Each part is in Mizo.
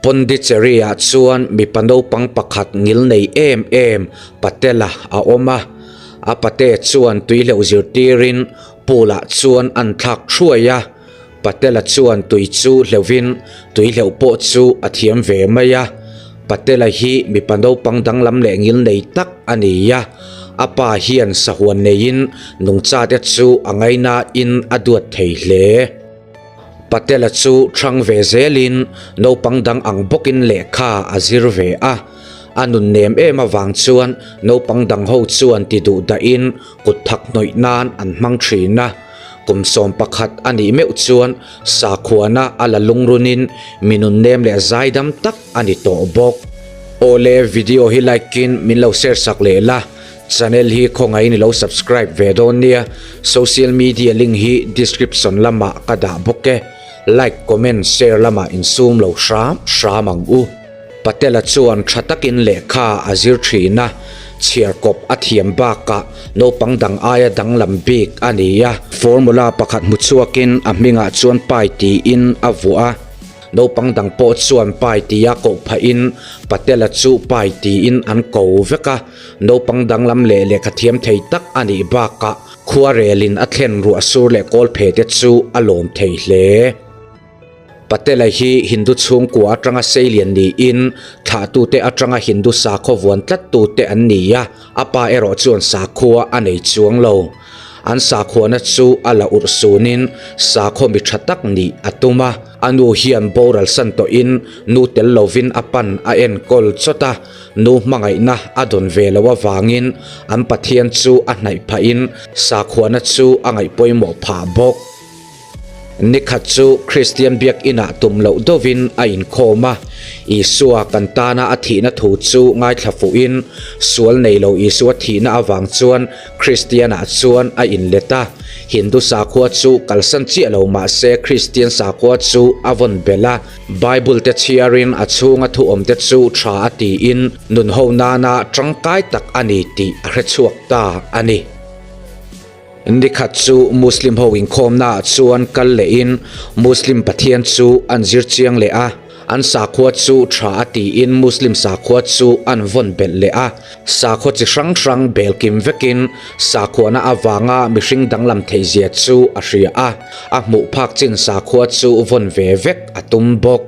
Pondicherry-ah chuan mipa naupang pakhat ngil nei em em Patela a awm a. A pate chuan tuihleuh zirtirin pool-ah chuan an thlak thuai a. Patela chuan tui chu hleuhin tuihleuh pawh chu a thiam ve mai a. Patela hi mipa naupang danglam leh ngil nei tak a ni a. A pa hian sahuan neiin nungchate chu a ngainain a duat thei hle. Patela chu hrang ve zelin naupang dang ang bawkin lehkha a zir ve a. A nun nem em avang chuan naupang dang ho chuan ti duh dahin kut thak hnawih nan an hmang thin a. Kum 11 a nih meuh chuan sakhuana a la lungrunin mi nun nem leh zaidam tak a ni tawh bawk. Awle video hi like in min lo share sak leh la. Channel hi khawngaihin i lo subscribe ve dawn nia, social media link hi description lamah ka dah bawk e, like, comment, share lamah insum lo hram hram ang u. Patela chuan tha takin lehkha a zir thin a, chhiarkawp a thiam bakah naupang dang aia danglam bik a ni a. Formula pakhat hmu chhuakin a hmingah chuan pai tiin a vuah a. Naupang dang pawh chuan pai tia koh phahin Patela chu pai tiin an ko vek a. Naupang danglam leh lehkha thiam thei tak a nih bakah khuarelin a thlen ruah sur leh kawl phe te chu a lawm thei hle. Patela hi Hindu chhungkua atanga seilian niin thlahtute atanga Hindu sakhaw vuan tlattute an ni a, a pa erawh chuan sakhua a nei chuang lo. An sakhuana chu a la urh sunin sakhaw mi tha tak nih a tum a. A nu hian boral san tawhin nu tel lovin a pan a enkawl chawt a, nu hmangaihna a dawn ve loh avangin an Pathian chu a hnaih phahin sakhuana chu a ngaih pawimawh phah bawk. Nikhat chu Kristian biakinah tum loh deuhin a inkhawm a, Isua kan tana a thihna thu chu ngaithla fuhin sual nei lo Isua thihna avang chuan Kristianah chuan a inlet a. Hindu sakhua chu kalsan chiah lo mahse Kristian sakhua chu a vawn belh a. Bible te chhiarin a chhunga thu awmte chu tha a tiin nunho nana tangkai tak a ni tih a hrechhuak ta a ni. Nikhat chu Muslim ho inkhawmnaah chuan kal lehin Muslim Pathian chu an zir chiang leh a, an sakhua chu tha a tiin Muslim sakhua chu an vawn belh leh a. Sakhua chi hrang hrang bel kim vekin sakhuana avanga mihring danglam theihzia chu a hria a, a hmuh phak chin sakhua chu vawn ve vek a tum bawk.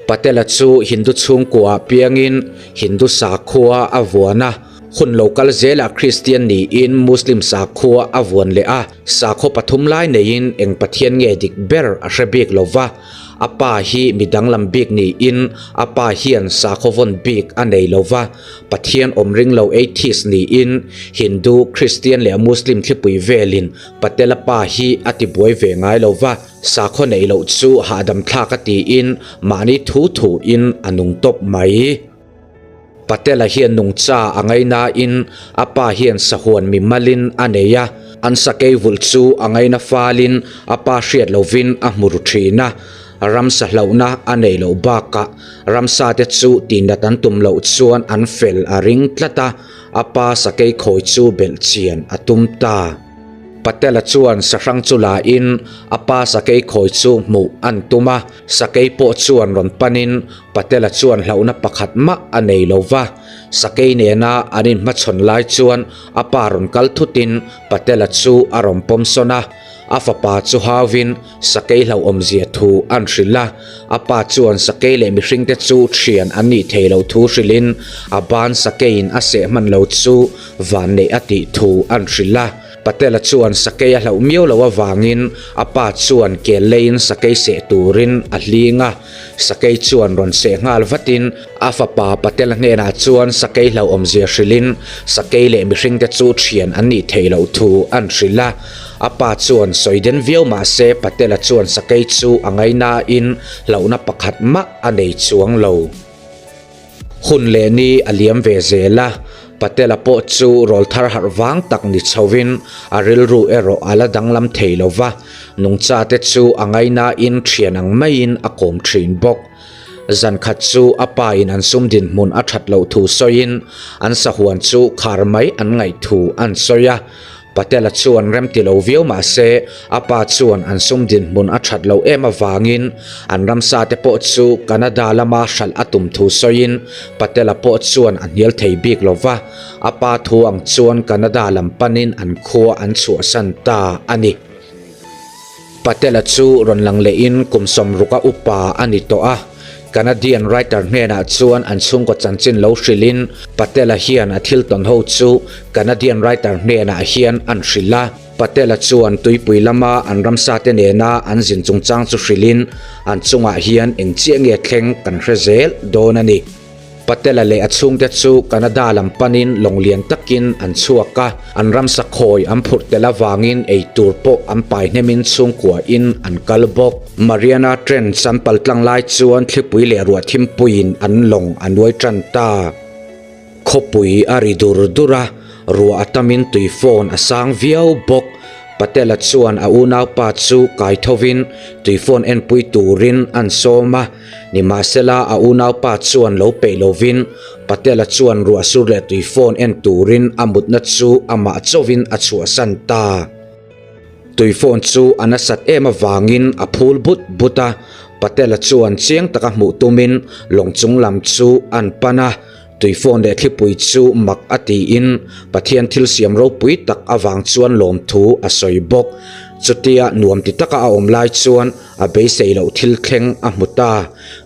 Patela chu Hindu chhungkuaah piangin Hindu sakhua a vuan a. Hun lo kal zelah Kristian niin Muslim sakhua a vuan leh a, sakhaw pathum lai neiin eng Pathian nge dik ber a hre bik lo va, a pa hi mi danglam bik niin a pa hian sakhaw vawn bik a nei lo va, Pathian awm ring lo atheist niin Hindu, Kristian leh Muslim thlipui velin Patela pa hi a tibuai ve ngai lo va, sakhaw neih loh chu hahdam thlak a tiin mahni thu thuin a nung tawp mai. Patela hian nungcha a ngainain a pa hian sahuan mi malin a nei a, an sakei vulh chu a ngaina falin a pa hriat lovin a hmu ru thin a. Ramsa hlauhna a neih loh bakah ramsate chu tihnat an tum loh chuan an fel a ring tlat a, a pa sakei khawi chu belh chian a tum ta. Patela chuan sahrang chu la in a pa sakei khawi chu hmuh an tum a, sakei pawh chuan rawn panin Patela chuan hlauhna pakhat mah a nei lo va, sakei nena an inhmachhawn lai chuan a pa rawn kal thutin Patela chu a rawn pawm sawn a, a fapa chu hauin sakei hlauhawmzia thu an hrilh a, a pa chuan sakei leh mihringte chu thian an nih thei lo thu hrilhin a ban sakeiin a seh hman lo chu vanneih a tih thu an hrilh a. Patela chuan sakei a hlauh miau loh avangin a pa chuan kel leiin sakei seh turin a hling a. Sakei chuan rawn seh nghal vatin a fapa Patela hnenah chuan sakei hlauhawmzia hrilhin sakei leh mihringte chu thian an nih theih loh thu an hrilh a. A pa chuan sawi den viau mah se Patela chuan sakei chu a ngainain hlauhna pakhat mah a nei chuang lo. Hun leh ni a liam ve zel a, Patela pawh chu rawlthar harh vang tak ni chhovin a rilru erawh a la danglam thei lo va, nungchate chu a ngainain thian ang maiin a kawm thin bawk. Zan khat chu a pa in an sum dinhmun a that loh thu sawiin an sahuan chu khar mai an ngaih thu an sawi a. Patel-a chuan remti lo viau mah se, a pa chuan an sum dinhmun a that loh em avangin an ramsa te pawh chu Canada lama hralh a tum thu sawiin Patel-a pawh chuan a hnial thei bik lo va, a pa thu ang chuan Canada lam panin an khua an chhuahsan ta a ni. Patel-a chu rawn lang lehin kum sawmruka upa a ni tawh a. Canadian writer hnenah chuan an chhungkaw chanchin lo hrilhin Patel-a hian a thil tawn ho chu Canadian writer hnenah hian an hrilh a. Patel-a chuan tuipui lama an ramsate nena an zin chungchang chu hrilhin an chungah hian eng chiah nge thleng kan hre zel dawn a ni. Patela leh a chhungte chu Canada lam panin lawng lian takin an chhuak a, an ramsa khawi an phurh tel avangin ei tur pawh an pai hnemin chhungkuain an kal bawk. Mariana Trench an pal tlang lai chuan thlipui leh ruah thimpuiin an lawng a nuai tan ta. Khawpui a ri dur dur a, ruah a tamin tui phone a sang viau bawk. Patela chuan a unaupa chu kai thovin tui phone enpui turin an sawm a. Nimahsela, a unaupa chuan lo peih lovin Patela chuan ruahsur leh tui phone en turin a mutna chu amah chauhin a chhuahsan ta. Tui phone chu a nasat em avangin a phul but but a, Patela chuan chiang taka hmuh tumin lawng chung lam chu an pan a, tui phone leh thlipui chu mak a tiin Pathian thil siam ropui tak avang chuan lawmthu a sawi bawk. Chutia nuam ti taka a awm lai chuan A beisei loh thil thleng a hmu ta.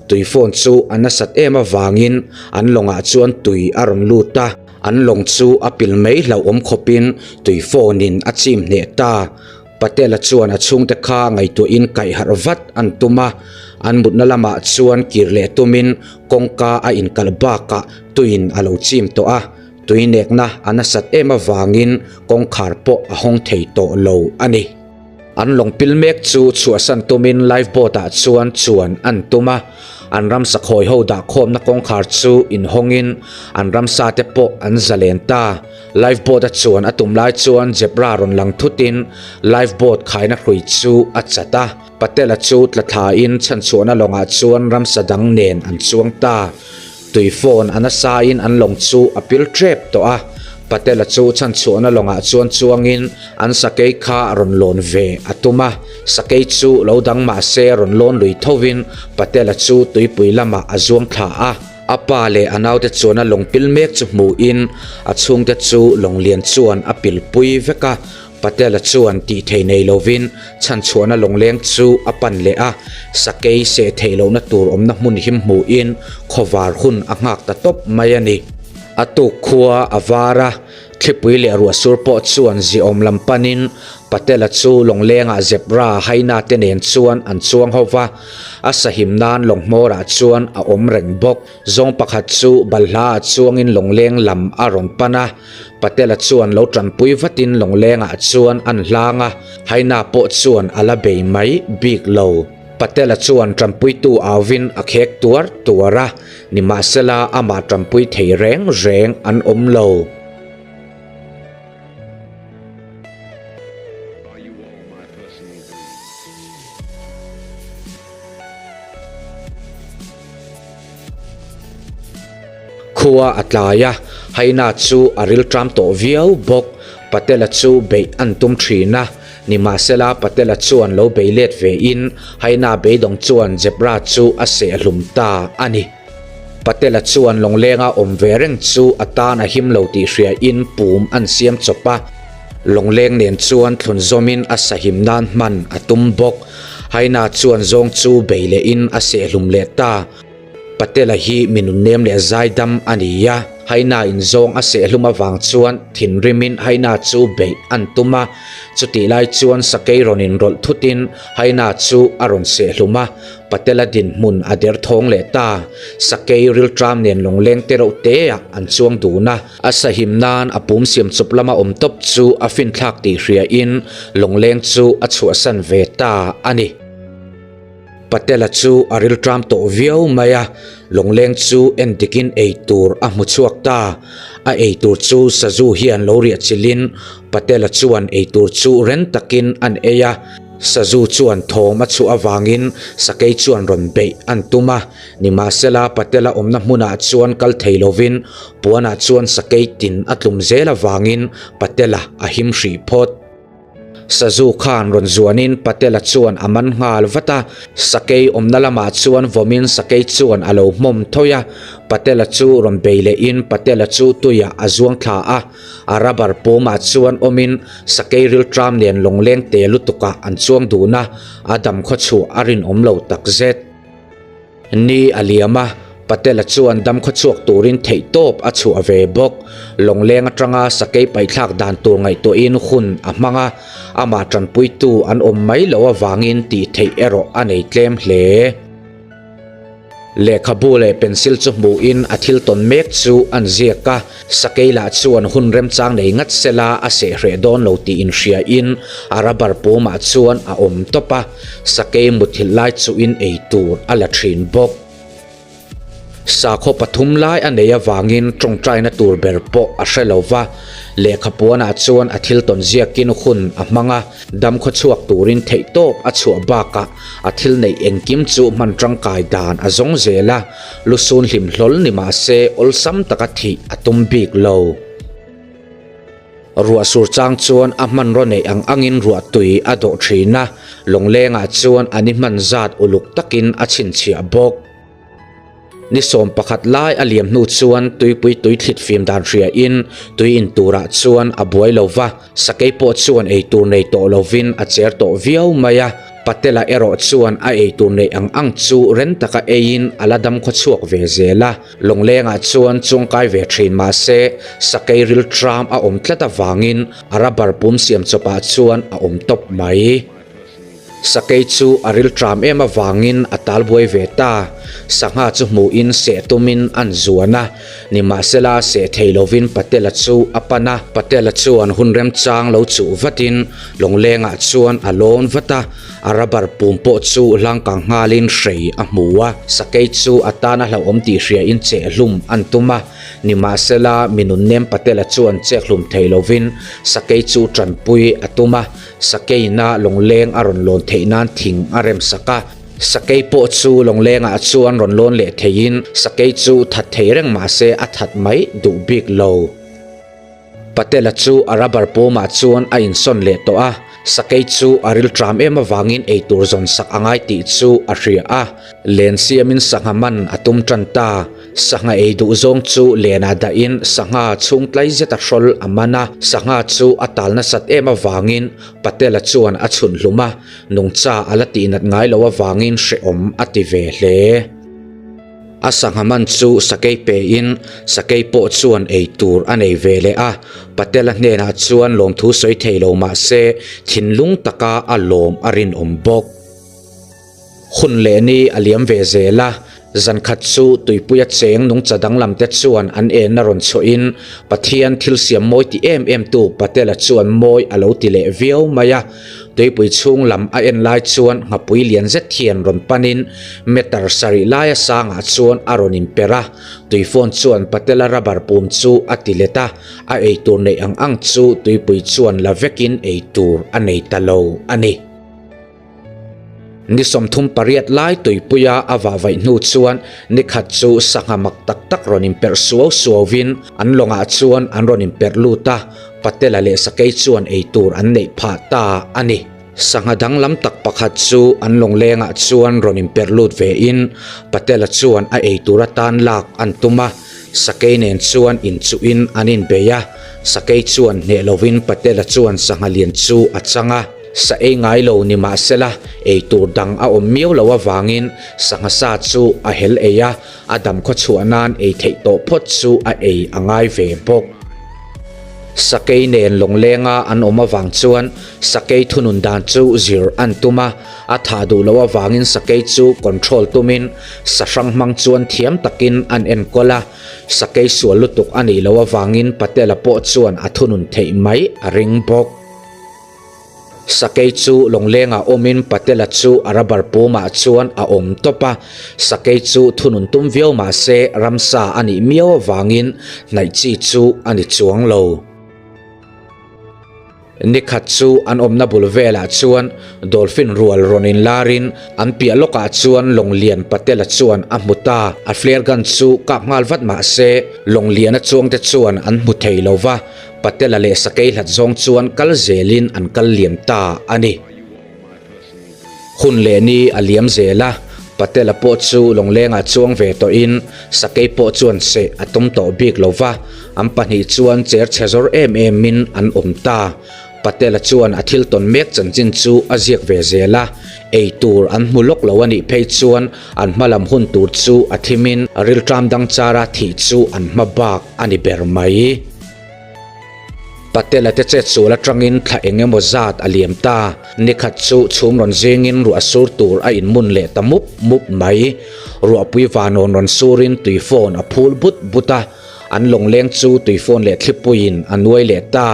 Tui phone chu a nasat em avangin an lawngah chuan tui a rawn lut a. An lawng chu a pil mai hlauhawm khawpin tui phone in a chim hneh ta. Patel-a chuan a chhungte kha ngaihtuahin kaih harh vat an tum a. An mutna lamah chuan kir leh tumin kawngka a inkalh bakah tuiin a lo chim tawh a. Tui nekna a nasat em avangin kawngkhar pawh a hawng thei tawh lo a ni. An lawng pil mek chu chhuahsan tumin life boat ah chuan chuan an tum a, an ramsa khawi ho dah khawmna kawngkhar chu inhawngin an ramsa te pawh an zalen ta. Life boat a chuan a tum lai chuan zebra rawn lang thutin life boat khaina hrui chu a chat a, Patel-a chu tla thlain chhanchhuahna lawngah chuan ramsa dang nen an chuang ta. Tui phone a nasa in an lawng chu a pil tep tawh a, Patel-a chu chhanchhuahna lawngah chuan chuangin an sakei kha rawn lawn ve a tum a, sakei chu lo dang mah se rawn lawn lui thovin Patel-a chu tuipui lamah a zuang thla a. A pa leh a naute chuan a lawng pil mek chu hmuhin a chhungte chu lawng lian chuan a pilpui vek a, Patel-a chuan tih thei nei lovin chhanchhuahna lawngleng chu a pan leh a, sakei seh theih lohna tur awmna hmun him hmuhin khawvar hun a nghak ta tawp mai a ni. A tuk khua a var a, thlipui leh ruahsur pawh chuan ziawm lam panin Patel-a chu lawnglengah zebra hyena te nen chuan an chuang ho va, a sahim nan lawng hmawrah chuan a awm reng bawk. Zawng pakhat chu balhla ah chuangin lawngleng lam a rawn pan a, Patel-a chuan lo tanpui vatin lawnglengah chuan an hlang a, Hyena pawh chuan a la bei mai bik lo. Patel-a chuan tanpuitu auvin a khek tuar tuar a, nimahsela amah tanpui thei reng reng an awm lo. Khua a tlai a, Hyena chu a rilṭam tawh viau bawk. Patel-a chu beih an tum ṭhin a, nimahsela Patel-a chuan lo bei let vein Hyena beidawng chuan zebra chu a seh hlum ta a ni. Patel-a chuan lawnglenga awm ve reng chu a tan a him lo tih hriain pum an siam chawp a, lawngleng nen chuan thlun zawmin a sahim nan hman a tum bawk. Hyena chuan zawng chu bei lehin a seh hlum leh ta. Patel-a hi mi nunnem leh zaidam a ni a, Hyena in zawng a seh hlum avang chuan thinrimin Hyena chu beih an tum a, chutih lai chuan sakei rawn inrawlh thutin Hyena chu a rawn seh hlum a, Patel-a dinhmun a derthawng leh ta. Sakei rilṭam nen lawngleng te reuh teah an chuang dun a, a sahim nan a pum siam chawp lama awm tawp chu a finthlak tih hriain lawngleng chu a chhuahsan ve ta a ni. Patel-a chu a rilṭam tawh viau mai a, lawngleng chu en dikin ei tur a hmu chhuak ta. A ei tur chu sazu hian lo riah chilhin Patel-a chuan ei tur chu ren takin an ei a. Sazu chuan thawm a chhuah avangin sakei chuan rawn beih an tum a, nimahsela Patela awmna hmunah chuan kal thei lovin puanah chuan sakei tin a tlum zel avangin Patela a him hrih phawt. Sazu khan rawn zuanin Patela chuan a man nghal vat a, sakei awmna lamah chuan vawmin sakei chuan a lo hmawm thawi a, Patela chu rawn bei lehin Patela chu tuiah a zuang thla a, a rubber pumah chuan awmin sakei rilṭam nen lawngleng te lutukah an chuang dun a, a dam khawchhuah a rinawm lo takzet. Ni a liam a, Patela chuan dam khawchhuak turin theihtawp a chhuah ve bawk. Lawngleng atanga sakei paihthlak dan tur ngaihtuahin hun a hmang a, amah tanpuitu an awm mai loh avangin tih theih erawh a nei tlem hle. Lehkhabu leh pencil chu hmuhin a thil tawn mek chu an ziak a, sakei lah chuan hun remchang nei ngat sela a seh hreh dawn lo tih inhriain a rubber pumah chuan a awm tawp a. Sakei muthilh lai chuhin ei tur a la thin bawk. Sakhaw pathum lai a nei avangin tawngtaina tur ber pawh a hre lo va, lehkha puanah chuan a thil tawn ziakin hun a hmang a, damkhaw chhuak turin theihtawp a chhuah bakah a thil neih engkim chu hman tangkai dan a zawng zel a, lusun hlim hlawl ni mah se awlsam taka thih a tum bik lo. Ruah sur chang chuan a hmanraw neih ang angin ruah tui a dawh thin a, lawnglengah chuan an i hman zat uluk takin a chhinchhiah bawk. Ni 11 lai a liam hnu chuan tuipui tui thlit fim dan hriain tui in turah chuan a buai lo va, sakei pawh chuan ei tur nei tawh lovin a cher tawh viau mai a, Patela erawh chuan a ei tur neih ang ang chu ren taka eiin a la dam khawchhuak ve zel a. Lawnglengah chuan chuangkai ve thin mahse sakei ril tram a awm tlat avangin a rubber pum siam chawpah chuan a awm tawp mai. Sakei chu a ril tram em avangin a tal buai ve ta. Sangha chu hmuhin seh tumin an zuan a, nimahsela seh thei lovin Patela chu a pan a. Patela chuan hun remchang lo chuh vatin lawnglengah chuan a lawn vat a. A rubber pum pawh chu hlangkang nghalin hrei a hmu a, sakei chu a tana hlauhawm tih hriain chehhlum an tum a, nimahsela mi nunnem Patela chuan chekhlum thei lovin sakei chu tanpui a tum a, sakeina lawngleng a rawn lawn theih nan thing a rem sak a, sakei pawh chu lawnglengah chuan rawn lawn leh theiin sakei chu that thei reng mahse a that mai duh bik lo. Patela chu a rubber pumah chuan a insawn leh tawh a, sakei chu a rilṭam em avangin eitur zawn sak a ngai tih chu a hria a. Len siamin sangha man a tum ṭan ta. Sangha ei duh zawng chu lenah dahin sangha chhung tlai zeta hrawl a man a, sangha chu a tal nasat em avangin Patela chuan a chhun hlum a, nungcha a la tihnat ngai loh avangin hrehawm a ti ve hle. A sangha man chu sakei pein sakei pawh chuan ei tur a nei ve leh a, Patela hnenah chuan lawmthu sawi thei lo mah se thinlung taka a lawm a rinawm bawk. Hun leh ni a liam ve zel a, zankhat chu tuipuia cheng nungcha danglam te chuan an enna rawn chhuahin Pathian thil siam mawi ti em em tu Patela chuan mawi a lo ti leh viau mai a. Tuipui chhung lam a en lai chuan nghapui lian zet hian rawn panin meter sarih laia sangah chuan a rawn inper a, tuifawn chuan Patela rubber pum chu a ti let a, a eitur neih ang ang chu tuipui chuan la vekin eitur a nei ta lo a ni. Ni 38 lai tuipuia a vahvaih hnu chuan nikhat chu sangha mak tak tak rawn inperh suau suauvin an lawngah chuan an rawn inperh lut a, Patela leh sakei chuan eitur an neih phah ta a ni. Sangha danglam tak pakhat chu an lawnglengah chuan rawn inperh lut vein Patela chuan a eitur atan lak an tum a, sakei nen chuan inchuhin an inbei a, sakei chuan hneh lovin Patela chuan sangha lian chu a chang a. Sa ei ngai lo ni mah sela, ei tur dang a awm miau lo avangin sangha sa chu a hel ei a, a dam khaw chhuah nan ei theih tawh phawt chu a ei a ngai ve bawk. Sakei nen lawnglenga an awm avang chuan sakei thunun dan chu zir an tum a, a thah duh loh avangin sakei chu control tumin sa hrang hmang chuan thiam takin an enkawl a, sakei sual lutuk a nih loh avangin Patela pawh chuan a thunun theih mai a ring bawk. Sakei chu lawnglengah awmin Patela chu a rubber pumah chuan a awm tawp a, sakei chu thunun tum viau mah se ramsa a nih miau avangin hnaih chi chu a ni chuang lo. Nikhat chu an awmna bul velah chuan dolphin rual rawn inlarin an piah lawkah chuan lawng lian Patela chuan a hmu ta. A flare gun chu kap nghal vat mah se lawng liana chuangte chuan an hmu thei lo va, Patela leh sakei hlat zawng chuan kal zelin an kal liam ta a ni. Hun leh ni a liam zel a, Patela pawh chu lawnglengah chuang ve tawhin sakei pawh chuan seh a tum tawh bik lo va, an pahnih chuan cher chhe zawr em emin an awm ta. Patela chuan a thil tawn mek chanchin chu a ziak ve zel a, ei tur an hmu lawk lo a nih phei chuan an hma lam hun tur chu a thimin rilṭam dang chara thih chu an hma bak a ni ber mai. Patela te chetsual atangin thla eng emaw zat a liam ta. Nikhat chu chhum rawn zingin ruah sur tur a inmun leh ta mup mup mai. Ruahpui vanawn rawn surin tuifawn a phul but but a, an lawngleng chu tuifawn leh thlipuiin a nuai leh ta.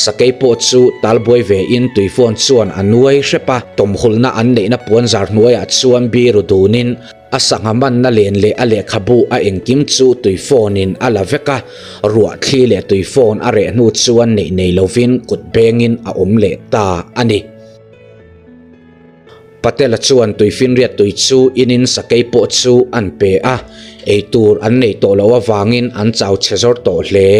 Sakei pawh chu talbuai vein tuifawn chuan a nuai hrep a, tawmhulna an neihna puanzar hnuaiah chuan biru dunin, A sangha manna len leh a lehkhabu a engkim chu tui phone in a la vek a, ruah thli leh tui phone a reh hnu chuan neih nei lovin kut bengin a awm leh ta a ni. Patela chuan tuifinriat tui chu inin sakei pawh chu an pe a, eitur an neih tawh loh avangin an chau chhe zawr tawh hle.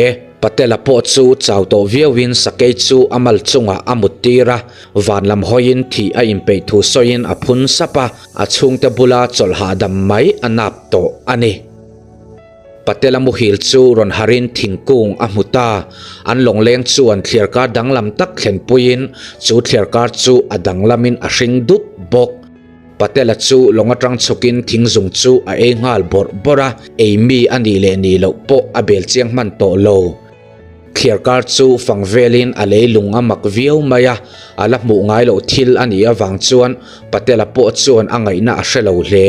Patela pawh chu chau tawh viauin sakei chu a mal chungah a mut tir a, van lam hawiin thih a inpeih thu sawiin a phun sap a, A chhungte bula chawlh hahdam mai a nap tawh a ni. Patela muhil chu rawn harin thingkung a hmu ta. An lawngleng chuan thliarkar danglam tak thlenpuiin chu thliarkar chu a danglamin a hring dup bawk. Patela chu lawng atang chhukin thingzung chu a ei nghal bawrh bawrh a, ei mi a nih leh nih loh pawh a bel chiang hman tawh lo. Thliarkar chu fang velin a leilung a mak viau mai a, a la hmuh ngai loh thil a nih avang chuan Patela pawh chuan a ngaihna a hre lo hle.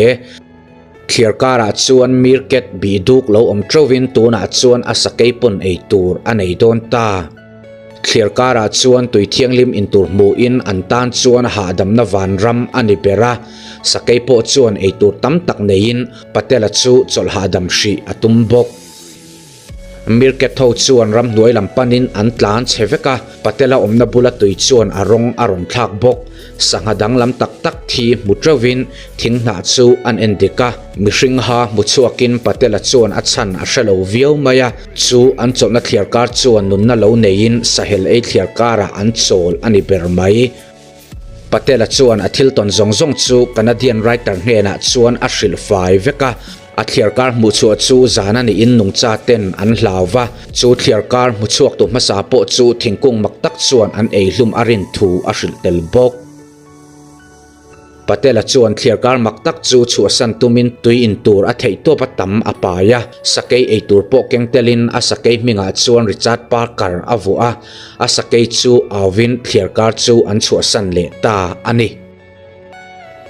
Thliarkarah chuan Meerkat bih duk lo awm teuhin tunah chuan a sakei pawn ei tur a nei dawn ta. Thliarkarah chuan tui thianghlim intur hmuhin an tan chuan hahdamna vanram a ni ber a, sakei pawh chuan ei tur tam tak neiin Patela chu chawlh hahdam hrih a tum bawk. Meerkat ho chuan ramhnuai lam panin an tlan chhe vek a, Patela awmna bula tui chuan a rawng a rawn thlak bawk. Sangha danglam tak tak thi hmu teuhin thing hnah chu an en dik a, mihring ha hmu chhuakin Patela chuan a chhan a hre lo viau mai a, chu an chawlhna thliarkar chuan nunna lo neiin sahel ei thliarkarah an chawl a ni ber mai. Patela chuan a thil tawn zawng zawng chu Canadian writer hnenah chuan a hrilh fai vek a, a thliarkar hmuhchhuah chu zan a niin nungcha ten an hlau va, chu thliarkar hmuchhuaktu hmasa pawh chu thingkung mak tak chuan an ei hlum a rin thu a hrilh tel bawk. Patela chuan thliarkar mak tak chu chhuahsan tumin tui in tur a theih tawp a tam a pai a, sakei ei tur pawh keng telin a sakei hmingah chuan Richard Parker a vuah a, A sakei chu auvin thliarkar chu an chhuahsan leh ta a ni.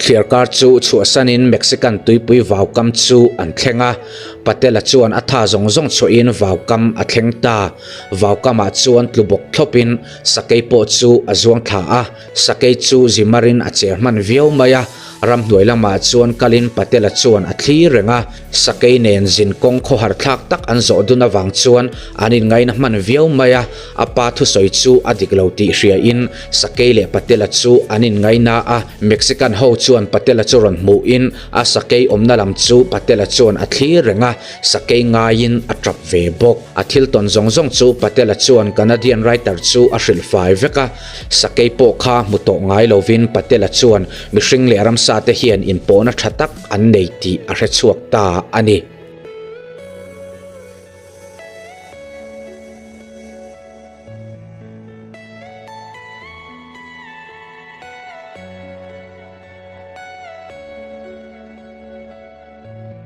Thliarkar chu chhuahsanin Mexican tuipui vaukam chu an thleng a, Patela chuan a tha zawng zawng chhuahin vaukam a thleng ta. Vaukamah chuan tlu bawk thlawpin sakei pawh chu a zuang thla a, sakei chu zimarin a cher hman viau mai a. Ramhnuai lamah chuan kalin Patela chuan a thlir reng a, sakei nen zin kawng khawhar thlak tak an zawh dun avang chuan an inngaina hman viau mai a, a pa thusawi chu a dik lo tih hriain sakei leh Patela chu an inngaina a, Mexican ho chuan Patela chu rawn hmuhin a sakei awmna lam chu Patela chuan a thlir reng a, sakei ngaiin a tap ve bawk. A thil tawn zawng zawng chu Patela chuan Canadian writer chu a hrilh fai vek a, Sakei pawh kha hmu tawh ngai lovin Patela chuan mihring leh ramsa te hian inpawhna tha tak an nei tih a hre chhuak ta a ni.